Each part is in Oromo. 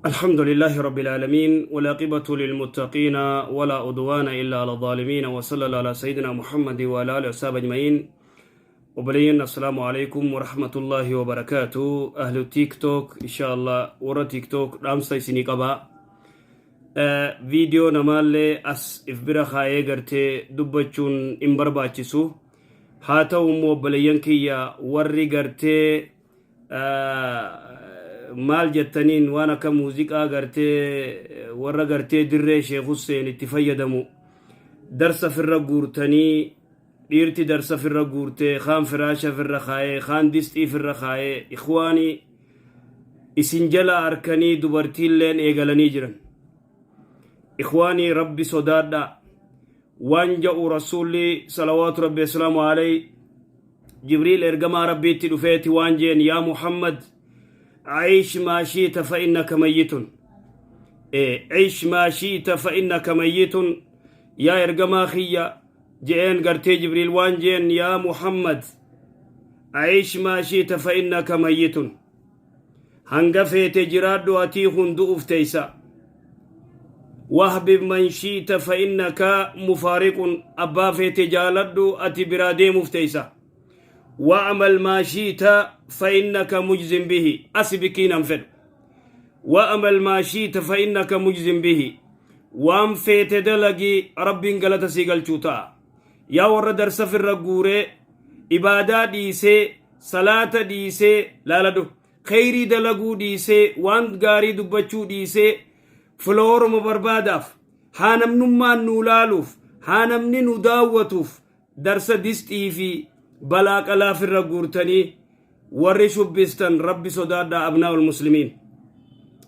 الحمد لله رب العالمين، والعاقبة للمتقين، ولا عدوان إلا على الظالمين، وصلى الله على سيدنا محمد وعلى آله وصحبه أجمعين. وبلين، السلام عليكم ورحمة الله وبركاته. أهل التيك توك، إن شاء الله ورا تيك توك dhaamsa isinii qaba. Viidiyoo namaallee as if bira kaayee gartee dubbachuun hin barbaachisu. Haa ta'u immoo, obboleeyyan kiyya, warri gartee maal jettaniin waan akka muuziqaa gartee warra gartee dirree Sheekh Hussein itti fayyadamu darsa firra guurtanii, dhiirti darsa firra guurtee, kaan firaasha firra kaayee, kaan disxii firra kaayee, ikhwaanii, isin jala harkanii dubartiilleen eegalanii jiran. Ikhwaanii, Rabbi sodaadha. Waan ja'u Rasuulli salawaatu Rabbi wasalaamu alayhi, Jibriil ergamaa Rabbiitti dhufeeti waan jeen: "Yaa Muhammad, عش ما شئت فإنك ميت، عش ما شئت فإنك ميت." Yaa ergamaa kiyya je'een, gartee Jibriil waan jeen: "Yaa Muhammad، عش ما شئت فإنك ميت." Hanga feete jiraadhu, atii hundu'uuf teeysa. وأحبب من شئت فإنك مفارق. Abbaa feete jaaladhu, ati biraa deemuuf teeysa. واعمل ما شئت فإنك مجز به. Asibikiinan fedhu. واعمل ما شئت فإنك مجز به. Waan feete dalagii, Rabbiin galata sii galchuu ta'a. Yaa warra darsa firra guuree, ibaadaa dhiisee, salaata dhiisee, laaladhu, kheyrii dalaguu dhiisee, waan gaarii dubbachuu dhiisee, followeruma barbaadaaf, haa namnummaan nuu laaluuf, haa namni nu daawwatuuf, darsa disxii fi balaa qalaafirra guurtanii warri shubbistan, Rabbi sodaadhaa. أبناء المسلمين،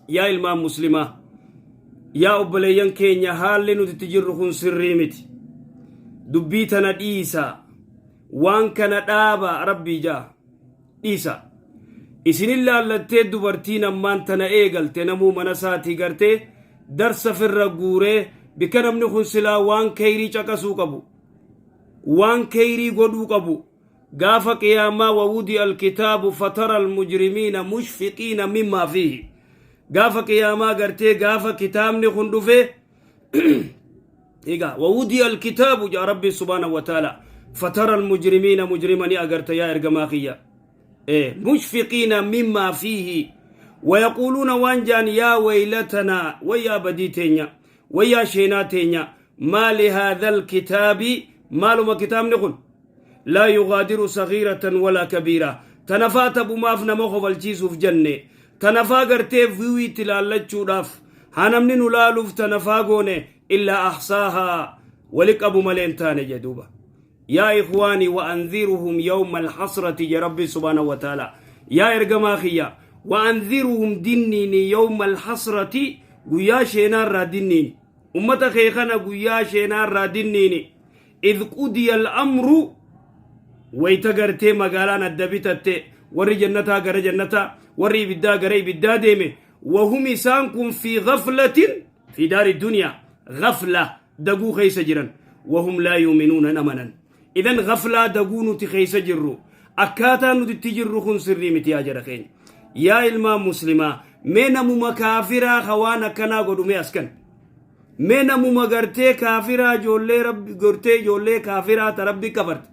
yaa ilmaan muslimaa, yaa obboleeyyan keenya, haalli nuti itti jirru kun sirrii miti. Dubbii tana dhiisa, waan kana dhaaba, Rabbii jaa dhiisa. Isinin laallattee dubartiin ammaan tana eegalte, namuu mana isaatii gartee darsa firra guuree, bikka namni kun silaa waan keyrii caqasuu qabu, waan keyrii godhuu qabu. Gaafa qiyaamaa ووضع الكتاب فترى المجرمين مشفقين مما فيه. Gaafa qiyaamaa gartee gaafa kitaabni kun dhufe egaa, ووضع الكتاب jaa Rabbi سبحانه وتعالى، فترى المجرمين, mujrimani agarta, yaa ergamaa kiyya, مشفقين مما فيه ويقولون, waan jaan: "يا ويلتنا," wayyaa badii teenya, wayyaa sheenaa teenya, "مال هذا الكتاب," maaluma kitaabni kun, لا يغادر صغيرة ولا كبيرة. Tanafaa taphumaaf, nama kofalchiisuuf jenne, tanafaa gartee viwiitti laallachuudhaaf, haa namni nu laaluuf tanafaa goone, إلا أحصاها, wali qabu malee hin taane jedhuuba. Yaa إخواني, وأنذرهم يوم الحسرة ja Rabbi سبحانه وتعالى. Yaa ergamaa kiyya, وأنذرهم, dinniini, يوم الحسرة, guyyaa sheenaarraa dinniini. Ummata kee kana guyyaa sheenaarraa dinniini. إذ قضي الأمر, wayta gartee magaalaan adda bitatte, warri jannataa gara jannataa, warri ibiddaa gara ibiddaa deeme. وهم, isaan kun, في غفلة في دار الدنيا, غفلة daguu keeysa jiran. وهم لا يؤمنون, amanan. Idan gaflaa daguu nuti keeysa jirru, akkaataa nuti itti jirru kun sirrii miti. Yaa jara keenya, yaa ilmaan muslimaa, mee namuma kaafiraa ka waan akkanaa godhu mee askan, mee namuma gartee kaafiraa, ijoollee Rabbi gartee, ijoollee kaafiraa ta Rabbi kafarte,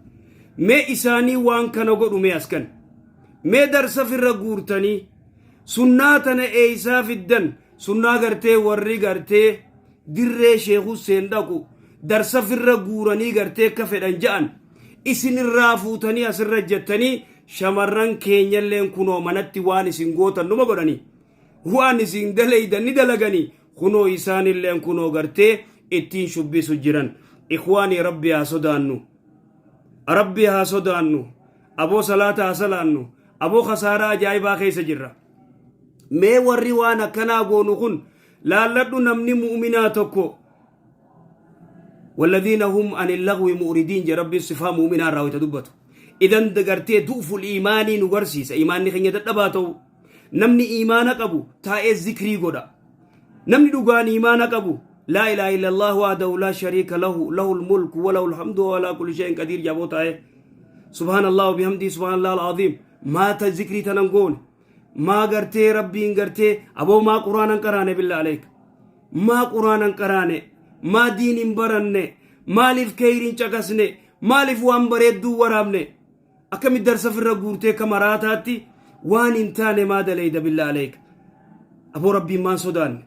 mee isaanii waan kana godhu mee askan, mee darsa firra guurtanii sunnaa tana eeysaa fiddan? Sunnaa gartee warri gartee dirree Sheekh Hussein dhaqu darsa firra guuranii gartee akka fedhan ja'an isin irraa fuutanii asirra jettanii, shamarran keenyalleen kunoo manatti waan isin gootan numa godhanii, waan isin daleydan ni dalaganii, kunoo isaanilleen kunoo gartee ittiin shubbisu jiran. Ikhwaanii, Rabbi haa sodaannu, Rabbi haa sodaannu. Aboo, salaata haa salaannu. Aboo, khasaaraa ajaa'ibaa keessa jirra. Mee warri waan akkanaa goonu kun laalladhu. Namni mu'minaa tokko, والذين هم عن اللغو معرضين je Rabbiin, sifaa mu'minaa irraa wayta dubbatu. Idan gartee ضعف الإيمان nu garsiisa. Imaanni keenya dadhabaa ta'u. Namni iimaana qabu taa'ee zikrii godha. Namni dhugaan iimaana qabu لا إله إلا الله وحده لا شريك له، له الملك وله الحمد وعلى كل شيء قدير jaboo taa'ee سبحان الله وبحمده سبحان الله العظيم. Maata zikrii tanan goone? Maa gartee Rabbiin gartee aboo maa Qur'aanan qaraane billaa aleek. Maa Qur'aanan qaraane, maa diin hin baranne, maaliif keeyriin caqasne, maaliif waan bareedduu waraabne. Akkami darsa firra guurtee ka maraataatti waan hin taane maa daleeyda billaa aleek. Aboo Rabbiin maan sodaanne.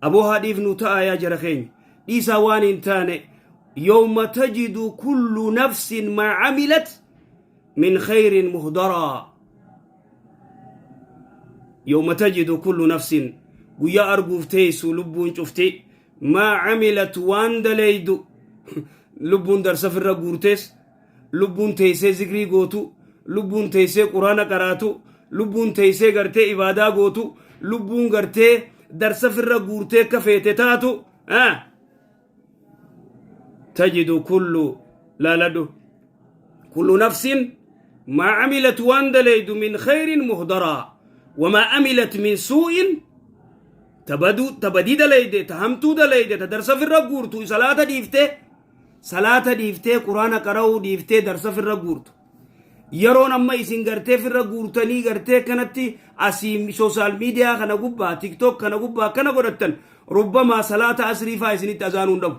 Aboo haa dhiifnu ta'a yaa jara keenya. Dhiisaa waan hin taane. Yawma tajidu kullu nafsin maa camilat min khayrin muhdaraa. Yawma tajidu kullu nafsin guyyaa arguuf teessu lubbuun cufti maa camilat waan daleeydu. Lubbuun darsa firra guurtees, lubbuun teessee zikrii gootu, lubbuun teessee Quraana qaraatu, lubbuun teessee gartee ibaadaa gootu, lubbuun gartee darsa firra guurtee akka feete taatu, tajidu kullu laaladhu kullu nafsin maa camilat waan daleeydu min khayrin muhdaraa, wamaa amilat min suu'in tabaduu tabadii daleeyde, ta hamtuu daleeyde, ta darsa firra guurtu, salaata dhiiftee, salaata dhiiftee, Quraana qara'uu dhiiftee darsa firra guurtu. Yeroon amma isin gartee firra guurtanii gartee kanatti asii social media kana gubbaa, TikTok kana gubbaa akkana godhattan, rubbamaa salaata asrii faa isinitti azaanuu hin dhabu,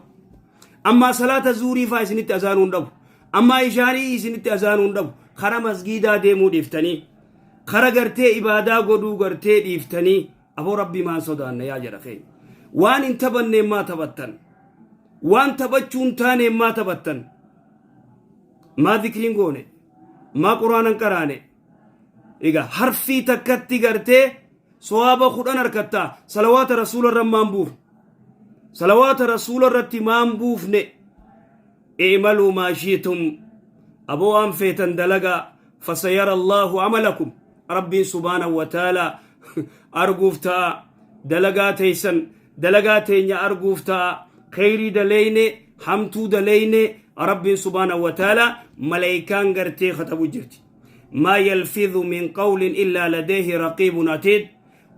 ammaa salaata zuurii faa isinitti azaanuu hin dhabu, ammaa ishaanii isinitti azaanuu hin dhabu. Kara masgiidaa deemuu dhiiftanii, kara gartee ibaadaa godhuu gartee dhiiftanii, aboo Rabbii maan sodaanne yaa jara keenya? Waan hin taphanneen maa taphattan? Waan taphachuun taaneen maa taphattan? Maa zikriin goone? Maa Quraanan qaraane? Egaa harfii takkatti gartee sawaaba 10 harkattaa. Salawaata Rasuula irra maan buufne? Salawaata Rasuula irratti maan buufne? I'maluu maa shiitum, aboo waan feetan dalagaa, fasayara Allaahu amalakum, Rabbiin subhaanahu wa ta'aalaa arguuf ta'a dalagaa teessan, dalagaa teenya arguuf ta'a. Kheyrii daleeyne, hamtuu daleeyne, Rabbiin subhaanahu wa ta'aalaa maleykaan gartee katabu jirti. Maa yalfidhu min qawlin illaa ladeehi raqiibun atiid.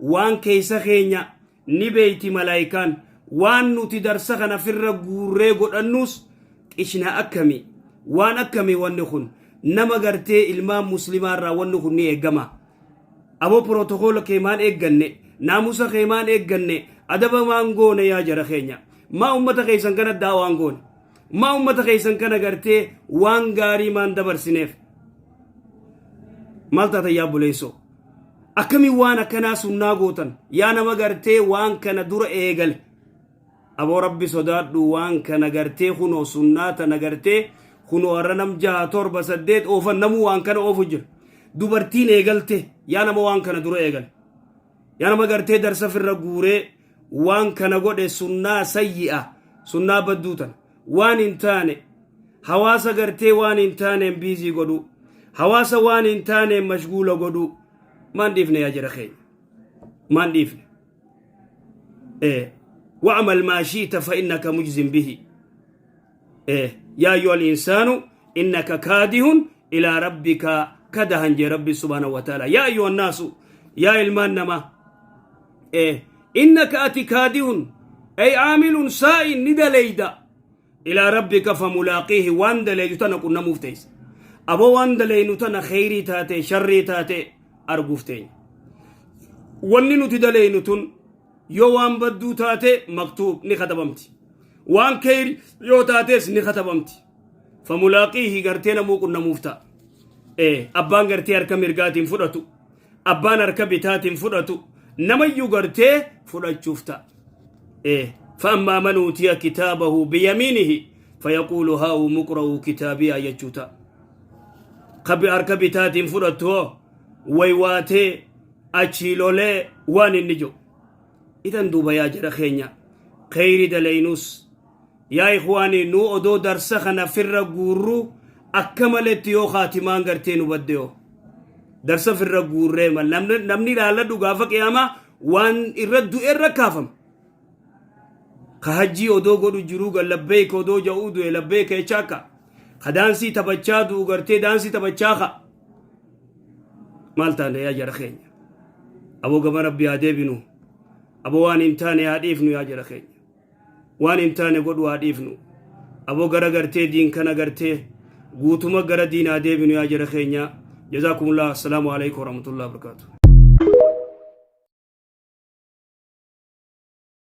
Waan keeysa keenya ni beeyti malaayikaan. Waan nuti darsa kana firra guurree godhannuus qishna akkami, waan akkami wanni kun? Nama gartee ilmaan muslimaa irraa wanni kun ni eeggama. Aboo protokoola kee maan eegganne? Naamusa kee maan eegganne? Adaba maan goone yaa jara keenya? Maa ummata keessan kana daawaan goone? Maa ummata keessan kana gartee waan gaarii maan dabarsineef? Maal taatan yaa buleessoo? Akkamiin waan akkanaa sunnaa gootan yaa nama gartee waan kana dura eegale? Aboo Rabbi sodaadhu. Waan kana gartee kunoo sunnaa tana gartee kunoo har'a nam jaha, torba, saddeet oofan, namuu waan kana oofu jira. Dubartiin eegalte. Yaa nama waan kana dura eegale, yaa nama gartee darsa firra guuree waan kana godhe, sunnaa sayyi'a, sunnaa badduu tana, waan hin taane hawaasa gartee waan hin taaneen busy godhu, hawaasa waan hin taaneen mashguula godhu, maan dhiifne yaa jara keenya? Maan dhiifne? Wa'amal maa shi'ta fa innaka mujzin bihi. Yaa ayyuha al-insaanu innaka kaadihun ilaa rabbika kadahan jee Rabbi subhaanahu wa ta'ala. Yaa ayyuha annaasu, yaa ilmaan namaa, innaka ati kaadihun ay aamilun saa'in, ni daleeyda, ilaa rabbika famulaaqiihi, waan daleeydu tana qunnamuuf teessa. Aboo waan daleeynu tana kheyrii taate, sharrii taate, arguuf teenya. Wanni nuti daleeynu tun yoo waan badduu taate maktuub ni katabamti, waan kheyri yoo taates ni katabamti. Famulaaqiihi gartee namuu qunnamuuf ta'a. Abbaan gartee harka mirgaatiin fudhatu, abbaan harka bitaatiin fudhatu, namayyuu gartee fudhachuuf ta'a. Fa'ammaa man uutiya kitaabahu biyamiinihi fayaquulu haa'umu uqra'uu kitaabiyaa jechuu ta'a. Kabi harka bitaatiin fudhattu hoo waywaatee achii lolee waan inni jiru. Idan duuba yaa jara keenya, kheyri daleeynus yaa ikhwaanii, nuu odoo darsa kana firra guurru akka maletti yoo kaatimaan gartee nu badde yoo darsa firra guurree mal namni ilaalladhu gaafa qiyaamaa waan irra du'e irra kaafama. Ka hajjii odoo godhu jiruu gan labbeeyka odoo ja'uu du'e, labbeeyka jecha akka ka daansii taphachaa du'u gartee daansii taphachaa ka maal taane yaa jara keenya? Aboo gama Rabbi haa deebinu. Aboo waan hin taane haa dhiifnu yaa jara keenya. Waan hin taane godhu haa dhiifnu. Aboo gara gartee diin kana gartee guutuma gara diinaa deebinu yaa jara keenya. Jazaakumullah. Assalaamu alaikum warahmatullahi wabarakatuh.